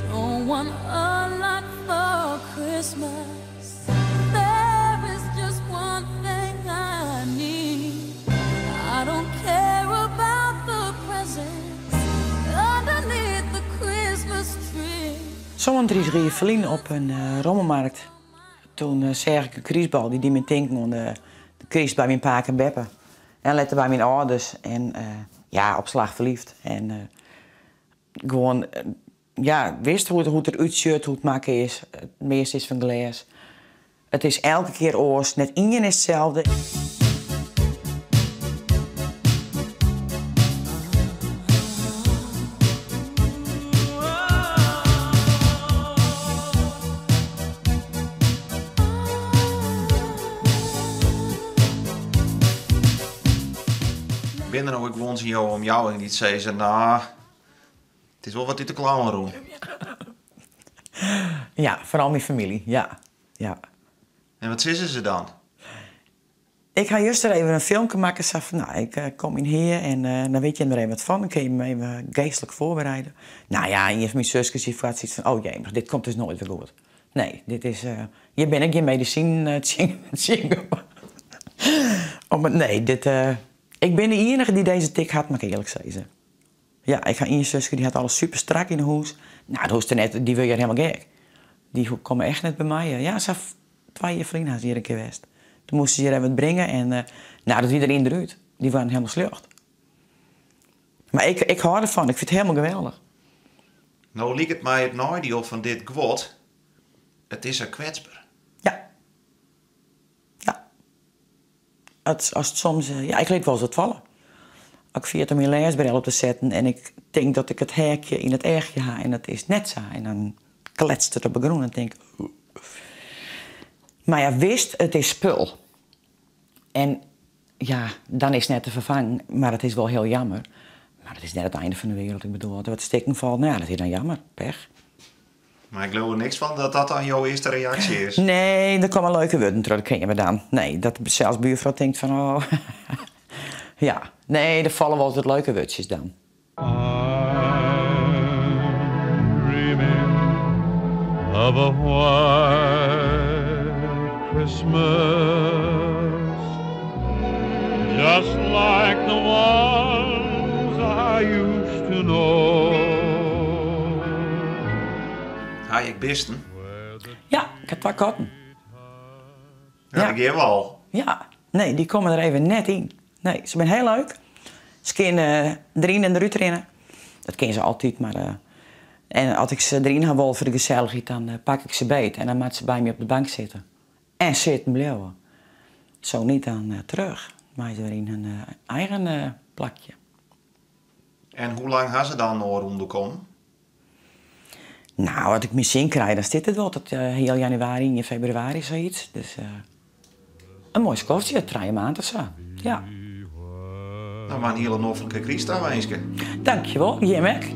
Don't want a lot for Christmas. There is just one thing I need. I don't care about the presents underneath the Christmas tree. 37 jier ferlyn op in rommelmarkt, toen seach ik in krystbal dy die my tinken oan de kryst by myn pake en beppe en letter by myn âlders en ja, op slach ferlyfd. En gewoan, ja, wist hoe't it derút sjocht, hoe't it makke is. It measte is fan glês. It is elke kear oars, net ien is itselde. Binne der no ek guon yn jo omjouwing dy't sizze, no, it is wol wat út de klauwen rûn? Ja, foaral myn famylje, ja. Ja. En wat sizze se dan? Ik ha juster even in filmke makke, sa fan, no, ik kom yn Hea en dan wit jim der even wat fan, dan kinne jim even geestlik foarbereide. No ja, ien fan myn suskes dy foar sayts fan, oh jemig, dit komt dus noait wer goed. Nee, dit is, hjir binne gjin medisinen tsjin. Nee, dit, ik bin de iennige dy't dizze tik hat, moat ik earlik sizze. Ja, ik ha ien suske dy hat alles super strak yn 'e hûs. No, dat hoecht net, dy wurde hjir helemaal gek. Dy komme echt net by my. Ja, sa twa jier ferlyn ha se hjir in kear west. Toen moasten se hjir even wat bringe en no, dat wie der yn derút. Dy waarden helemaal sljocht. Mar ik hâld derfan, ik fyn it helemaal geweldich. No liket my it neidiel fan dit guod, it is sa kwetsber. Ja. Ja. As it soms, ja, ik lit wolris wat falle. As ik ferjit om myn lêsbril op te setten en ik tink dat ik it heakje yn it eachje ha en dat is net sa en dan kletst it op 'e grûn en tink ik. Mar ja, witst, it is spul. En ja, dan is it net te ferfangen, mar it is wol hiel jammer. Mar it is net it einde fan de wereld. Ik bedoel, as der wat stikken falt, no ja, dat is dan jammer, pech. Mar ik leau der niks fan dat dat dan jo earste reaksje is. Nee, der komme leuke wurden troch de keamer dan. Nee, dat sels buurfrou tinkt fan oh. Ja, nee, der falle wolris wat leuke wurdsjes dan. I'm dreaming of a white Christmas Just like the ones I used to know Ha je ek bisten? Ja, ik ha twa katten. Ja, dêr gean we al. Ja, nee, dy komme der even net yn. Nee, se binne hiel leuk. Se kinne deryn en derút rinne. Dat kinne se altyd, mar en as ik se deryn ha wol foar de gesellichheid, dan pak ik se beet en dan moatte se by my op de bank sitte. En sitten bliuwe. Zo niet dan terug. Meie se wer yn hun eigen plakje. En hoe lang ha se dan no rûndekommen? Nou, as ik myn sin krij, dan stiet it wol tot heal januari, ien febrewaris, sayts. Dus in moai skoftsje, trije maand of sa. Ja. No, mar in hiele noflike kryst tawinske. Dankjewol, jim ek.